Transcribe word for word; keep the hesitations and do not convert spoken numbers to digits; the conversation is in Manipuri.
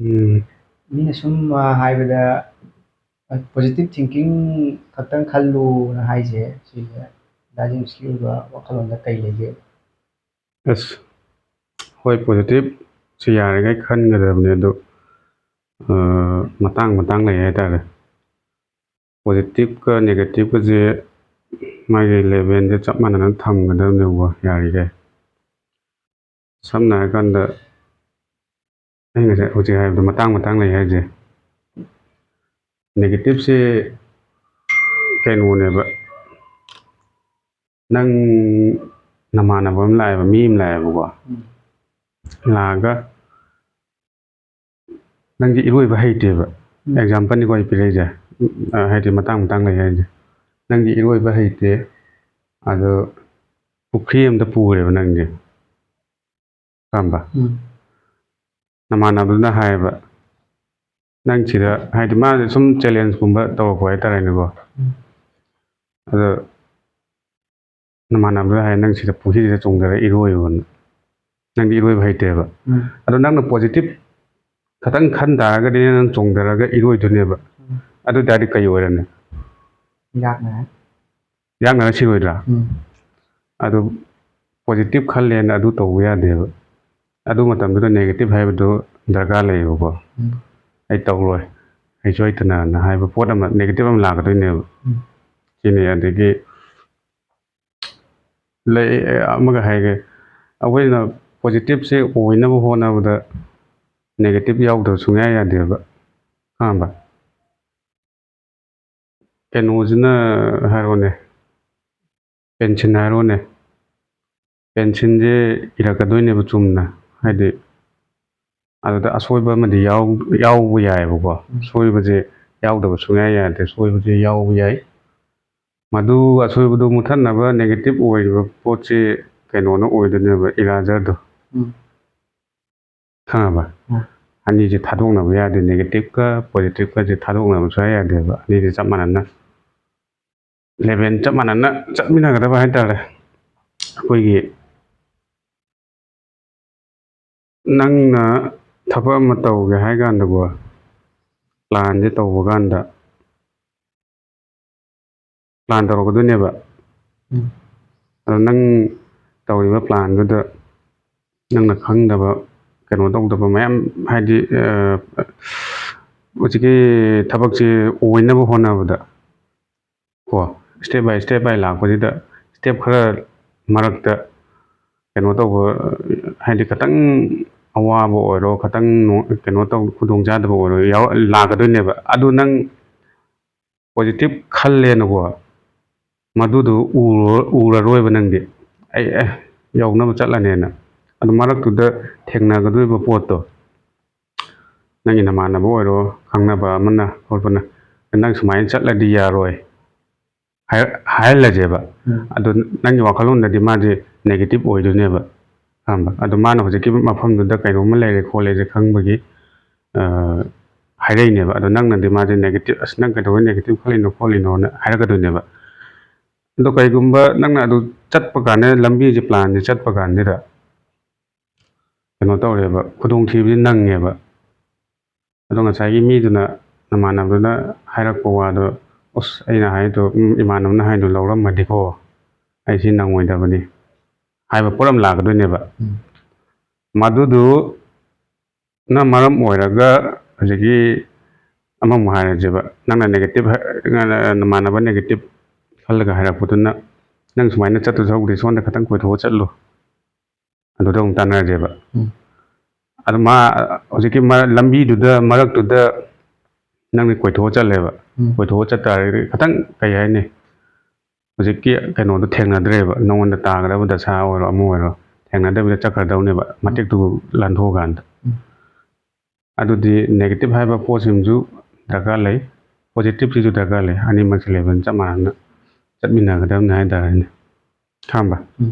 ꯎꯝ, ꯃꯤꯅ ꯁꯨꯝ, ꯑ, ꯍꯥꯏꯕꯗ, ꯑ, positive thinking ꯈꯛꯇꯪ ꯈꯜꯂꯨꯅ ꯍꯥꯏꯁꯦ, ꯁꯤꯁꯦ ꯗꯥ ꯖꯦꯝꯁꯀꯤ ꯑꯣꯏꯕ ꯋꯥꯈꯜꯂꯣꯟꯗ ꯀꯩ ꯂꯩꯒꯦ? ꯑꯁ, ꯍꯣꯏ, positive ꯁꯤ ꯌꯥꯔꯤꯉꯩ ꯈꯟꯒꯗꯕꯅꯦ, ꯑꯗꯣ, ꯑ, ꯃꯇꯥꯡ ꯃꯇꯥꯡ ꯂꯩ ꯍꯥꯏꯇꯥꯔꯦ꯫ Positive ꯀ negative ꯀꯁꯦ ꯃꯥꯒꯤ level ꯁꯦ ꯆꯞ ꯃꯥꯟꯅꯅ ꯊꯝꯒꯗꯕꯅꯦꯕꯀꯣ, ꯌꯥꯔꯤꯈꯩ꯫ ꯁꯝꯅ ꯍꯥꯏꯔꯀꯥꯟꯗ, ꯑꯩ ꯉꯁꯥꯏ ꯍꯧꯖꯤꯛ ꯍꯥꯏꯕꯗꯣ ꯃꯇꯥꯡ ꯃꯇꯥꯡ ꯂꯩ ꯍꯥꯏꯁꯦ꯫ Negative ꯁꯦ ꯀꯩꯅꯣꯅꯦꯕ, ꯅꯪ ꯅꯃꯥꯟꯅꯕ ꯑꯃ ꯂꯥꯛꯑꯦꯕ, ꯃꯤ ꯑꯃ ꯂꯥꯛꯑꯦꯕꯀꯣ꯫ ꯎꯝ꯫ ꯂꯥꯛꯑꯒ ꯅꯪꯗꯤ ꯏꯔꯣꯏꯕ ꯍꯩꯇꯦꯕ꯫ ꯎꯝ꯫ Example ꯅꯤꯀꯣ ꯑꯩ ꯄꯤꯔꯛꯏꯁꯦ꯫ ꯑ, ꯍꯥꯏꯗꯤ ꯃꯇꯥꯡ ꯃꯇꯥꯡ ꯂꯩ ꯍꯥꯏꯁꯦ꯫ ꯅꯪꯗꯤ ꯏꯔꯣꯏꯕ ꯍꯩꯇꯦ, ꯑꯗꯣ ꯄꯨꯈ꯭ꯔꯤ ꯑꯃꯗ ꯄꯨꯈ꯭ꯔꯦꯕ ꯅꯪꯁꯦ꯫ ꯈꯪꯉꯕ? ꯎꯝ꯫ ꯅꯃꯥꯟꯅꯕꯗꯨꯅ ꯍꯥꯏꯌꯦꯕ, "ꯅꯪ ꯁꯤꯗ", ꯍꯥꯏꯗꯤ ꯃꯥꯁꯦ ꯁꯨꯝ challenge ꯀꯨꯝꯕ ꯇꯧꯔꯛꯄ ꯍꯥꯏꯇꯥꯔꯦꯅꯦꯀꯣ꯫ ꯎꯝ꯫ ꯑꯗꯣ ꯅꯃꯥꯟꯅꯕꯗꯨꯅ ꯍꯥꯏ, "ꯅꯪ ꯁꯤꯗ ꯄꯨꯈ꯭ꯔꯤꯁꯤꯗ ꯆꯣꯡꯊꯔ ꯏꯔꯣꯏꯌꯣꯅ꯫ ꯅꯪꯗꯤ ꯏꯔꯣꯏꯕ ꯍꯩꯇꯦꯕ꯫" ꯎꯝ꯫ ꯑꯗꯣ ꯅꯪꯅ positive ꯈꯇꯪ ꯈꯟ ꯇꯥꯔꯒꯗꯤ ꯅꯪ ꯆꯣꯡꯊꯔꯒ ꯏꯔꯣꯏꯗꯣꯏꯅꯦꯕ꯫ ꯎꯝ꯫ ꯑꯗꯨ ꯑꯣꯏ ꯇꯥꯔꯗꯤ ꯀꯩ ꯑꯣꯏꯔꯅꯤ? ꯏꯔꯥꯛꯅꯔꯦ꯫ ꯏꯔꯥꯛꯅꯔ ꯁꯤꯔꯣꯏꯗ꯭ꯔꯥ? ꯎꯝ꯫ ꯑꯗꯨ positive ꯈꯜꯂꯦꯅ ꯑꯗꯨ ꯇꯧꯕ ꯌꯥꯗꯦꯕ꯫ ꯑꯗꯨ ꯃꯇꯝꯗꯨꯗ negative ꯍꯥꯏꯕꯗꯨ ꯗꯔꯀꯥꯔ ꯂꯩꯌꯦꯕꯀꯣ꯫ ꯎꯝ꯫ "ꯑꯩ ꯇꯧꯔꯣꯏ, ꯍꯩꯁꯨ ꯍꯩꯇꯅꯅ" ꯍꯥꯏꯕ ꯄꯣꯠ ꯑꯃ, negative ꯑꯃ ꯂꯥꯛꯀꯗꯣꯏꯅꯦꯕ꯫ ꯎꯝ꯫ ꯁꯤꯅꯤ꯫ ꯑꯗꯒꯤ ꯂꯩ, ꯑꯃꯒ ꯍꯥꯏꯒꯦ, ꯑꯩꯈꯣꯏꯅ positive ꯁꯦ ꯑꯣꯏꯅꯕ ꯍꯣꯠꯅꯕꯗ negative ꯌꯥꯎꯗꯕ ꯁꯨꯡꯌꯥ ꯌꯥꯗꯦꯕ꯫ ꯑꯍꯥꯟꯕ ꯀꯩꯅꯣꯁꯤꯅ ꯍꯥꯏꯔꯣꯅꯦ, pencil ꯍꯥꯏꯔꯣꯅꯦ, pencil ꯁꯦ ꯏꯔꯛꯀꯗꯣꯏꯅꯦꯕ ꯆꯨꯝꯅ, ꯍꯥꯏꯗꯤ ꯑꯗꯨꯗ ꯑꯁꯣꯏꯕ ꯑꯃꯗꯤ ꯌꯥꯎ-, ꯌꯥꯎꯕ ꯌꯥꯏꯑꯕꯀꯣ꯫ ꯎꯝ꯫ ꯁꯣꯏꯕꯁꯦ ꯌꯥꯎꯗꯕ ꯁꯨꯡꯌꯥ ꯌꯥꯗꯦ, ꯁꯣꯏꯕꯁꯦ ꯌꯥꯎꯕ ꯌꯥꯏ꯫ ꯃꯗꯨ ꯑꯁꯣꯏꯕꯗꯨ ꯃꯨꯠꯊꯠꯅꯕ negative ꯑꯣꯏꯔꯤꯕ ꯄꯣꯠꯁꯤ ꯀꯩꯅꯣꯅ ꯑꯣꯏꯗꯣꯏꯅꯦꯕ, eraser ꯗꯣ꯫ ꯎꯝ꯫ ꯈꯪꯉꯕ? ꯎꯝ꯫ ꯑꯅꯤꯁꯦ ꯊꯥꯗꯣꯛꯅꯕ ꯌꯥꯗꯦ, negative ꯀ positive ꯀꯁꯦ ꯊꯥꯗꯣꯛꯅꯕ ꯁꯨꯡꯌꯥ ꯌꯥꯗꯦꯕ꯫ ꯑꯅꯤꯁꯦ ꯆꯞ ꯃꯥꯟꯅꯅ, level ꯆꯞ ꯃꯥꯟꯅꯅ ꯆꯠꯃꯤꯟꯅꯒꯗꯕ ꯍꯥꯏꯇꯥꯔꯦ꯫ ꯑꯩꯈꯣꯏꯒꯤ ꯅꯪꯅ ꯊꯕꯛ ꯑꯃ ꯇꯧꯒꯦ ꯍꯥꯏ ꯀꯥꯟꯗꯀꯣ, ꯄ꯭ꯂꯥꯟꯁꯦ ꯇꯧꯕ ꯀꯥꯟꯗ ꯄ꯭ꯂꯥꯟ ꯇꯧꯔꯛꯀꯗꯣꯏꯅꯦꯕ꯫ ꯎꯝ꯫ ꯑꯗꯣ ꯅꯪ ꯇꯧꯔꯤꯕ ꯄ꯭ꯂꯥꯟꯗꯨꯗ ꯅꯪꯅ ꯈꯪꯗꯕ, ꯀꯩꯅꯣ ꯇꯧꯗꯕ ꯃꯌꯥꯝ, ꯍꯥꯏꯗꯤ, ꯑ, ꯍꯧꯖꯤꯛꯀꯤ ꯊꯕꯛꯁꯤ ꯑꯣꯏꯅꯕ ꯍꯣꯠꯅꯕꯗ ꯀꯣ, step by step by ꯂꯥꯛꯄꯁꯤꯗ step ꯈꯔ ꯃꯔꯛꯇ ꯀꯩꯅꯣ ꯇꯧꯕ, ꯍꯥꯏꯗꯤ ꯈꯤꯇꯪ ꯑꯋꯥꯕ ꯑꯣꯏꯔꯣ, ꯈꯤꯇꯪ ꯅꯨꯡ-, ꯀꯩꯅꯣ ꯇꯧ-, ꯈꯨꯗꯣꯡꯆꯥꯗꯕ ꯑꯣꯏꯔꯣ ꯌꯥꯎ-, ꯂꯥꯛꯀꯗꯣꯏꯅꯦꯕ꯫ ꯑꯗꯨ ꯅꯪ positive ꯈꯜꯂꯦꯅꯀꯣ, ꯃꯗꯨꯗꯣ ꯎꯔꯣ-, ꯎꯔꯔꯣꯏꯕ ꯅꯪꯗꯤ꯫ ꯑꯩ, "ꯑꯦ, ꯌꯧꯅꯕ ꯆꯠꯂꯅꯦꯅ"꯫ ꯑꯗꯨ ꯃꯔꯛꯇꯨꯗ ꯊꯦꯡꯅꯒꯗꯣꯔꯤꯕ ꯄꯣꯠꯇꯣ, ꯅꯪꯒꯤ ꯅꯃꯥꯟꯅꯕ ꯑꯣꯏꯔꯣ, ꯈꯪꯅꯕ ꯑꯃꯅ ꯈꯣꯠꯄꯅ, "ꯅꯪ ꯁꯨꯃꯥꯏꯅ ꯆꯠꯂꯗꯤ ꯌꯥꯔꯣꯏ" ꯍꯥꯏ-, ꯍꯥꯏꯍꯜꯂꯁꯦꯕ꯫ ꯎꯝ꯫ ꯑꯗꯨ ꯅꯪꯒꯤ ꯋꯥꯈꯜꯂꯣꯟꯗꯗꯤ ꯃꯥꯁꯦ negative ꯑꯣꯏꯗꯣꯏꯅꯦꯕ, ꯈꯪꯕ? ꯑꯗꯣ ꯃꯥꯅ ꯍꯧꯖꯤꯛꯀꯤ ꯃꯐꯝꯗꯨꯗ ꯀꯩꯅꯣꯝꯃ ꯂꯩꯔꯦ ꯈꯣꯠꯂꯦꯁꯦ ꯈꯪꯕꯒꯤ, ꯑ, ꯍꯥꯏꯔꯛꯏꯅꯦꯕ꯫ ꯑꯗꯣ ꯅꯪꯅꯗꯤ ꯃꯥꯁꯦ negative, "ꯑꯁ, ꯅꯪ ꯀꯩꯗꯧꯕꯩ negative ꯈꯜꯂꯤꯅꯣ ꯈꯣꯠꯂꯤꯅꯣꯅ" ꯍꯥꯏꯔꯛꯀꯗꯣꯏꯅꯦꯕ꯫ ꯑꯗꯣ ꯀꯩꯒꯨꯝꯕ ꯅꯪꯅ ꯑꯗꯨ ꯆꯠꯄ ꯀꯥꯟꯗ, ꯂꯝꯕꯤꯁꯦ, ꯄ꯭ꯂꯥꯟꯁꯦ ꯆꯠꯄ ꯀꯥꯟꯁꯤꯗ ꯀꯩꯅꯣ ꯇꯧꯔꯦꯕ, ꯈꯨꯗꯣꯡꯊꯤꯕꯁꯦ ꯅꯪꯉꯦꯕ꯫ ꯑꯗꯣ ꯉꯁꯥꯏꯒꯤ ꯃꯤꯗꯨꯅ, ꯅꯃꯥꯟꯅꯕꯗꯨꯅ ꯍꯥꯏꯔꯛꯄ ꯋꯥꯗꯣ, "ꯑꯁ, ꯑꯩꯅ ꯍꯥꯏꯗꯣ, ꯎꯝ, ꯏꯃꯥꯟꯅꯕꯅ ꯍꯥꯏꯗꯣ ꯂꯧꯔꯝꯃꯗꯤꯀꯣ, ꯑꯩ ꯁꯤ ꯅꯪꯉꯣꯏꯗꯕꯅꯤ" ꯍꯥꯏꯕ ꯄꯣꯠ ꯑꯃ ꯂꯥꯛꯀꯗꯣꯏꯅꯦꯕ꯫ ꯎꯝ꯫ ꯃꯗꯨꯗꯨꯅ ꯃꯔꯝ ꯑꯣꯏꯔꯒ ꯍꯧꯖꯤꯛꯀꯤ ꯑꯃꯃꯨꯛ ꯍꯥꯏꯔꯁꯦꯕ, ꯅꯪꯅ negative ꯍꯥꯏ-, ꯅꯃꯥꯟꯅꯕ negative ꯈꯜꯂꯒ ꯍꯥꯏꯔꯛꯄꯗꯨꯅ, "ꯅꯪ ꯁꯨꯃꯥꯏꯅ ꯆꯠꯇꯧ ꯁꯔꯨꯛꯄꯨꯗꯤ ꯁꯣꯝꯗ ꯈꯤꯇꯪ ꯀꯣꯏꯊꯣꯛꯑ ꯆꯠꯂꯨ", ꯑꯗꯨꯗ ꯑꯃꯨꯛ ꯇꯥꯟꯅꯔꯁꯦꯕ꯫ ꯎꯝ꯫ ꯑꯗꯨ ꯃꯥ ꯍꯧꯖꯤꯛꯀꯤ ꯃ-, ꯂꯝꯕꯤꯗꯨꯗ, ꯃꯔꯛꯇꯨꯗ ꯅꯪꯗꯤ ꯀꯣꯏꯊꯣꯛꯑ ꯆꯠꯂꯦꯕ꯫ ꯎꯝ꯫ ꯀꯣꯏꯊꯣꯛꯑ ꯆꯠ ꯇꯥꯔꯒꯗꯤ ꯈꯤꯇꯪ, ꯀꯩ ꯍꯥꯏꯅꯤ, ꯍꯧꯖꯤꯛꯀꯤ ꯀꯩꯅꯣꯗꯣ ꯊꯦꯡꯅꯗ꯭ꯔꯦꯕ, ꯅꯉꯣꯟꯗ ꯇꯥꯒꯗꯕ ꯗꯁꯥ ꯑꯣꯏꯔꯣ ꯑꯃ ꯑꯣꯏꯔꯣ, ꯊꯦꯡꯅꯗꯕꯤꯗ ꯆꯠꯈ꯭ꯔꯗꯧꯅꯦꯕ, ꯃꯇꯦꯛꯇꯨ ꯂꯥꯟꯊꯣꯛꯑꯀꯥꯟꯗ꯫ ꯎꯝ꯫ ꯑꯗꯨꯗꯤ negative ꯍꯥꯏꯕ ꯄꯣꯠꯁꯤꯃꯁꯨ ꯗꯔꯀꯥꯔ ꯂꯩ, positive ꯁꯤꯁꯨ ꯗꯔꯀꯥꯔ ꯂꯩ, ꯑꯅꯤꯃꯛꯁꯦ level ꯆꯞ ꯃꯥꯟꯅꯅ ꯆꯠꯃꯤꯟꯅꯒꯗꯕꯅꯤ ꯍꯥꯏ ꯇꯥꯔꯦꯅꯦ, ꯈꯪꯕ? ꯎꯝ꯫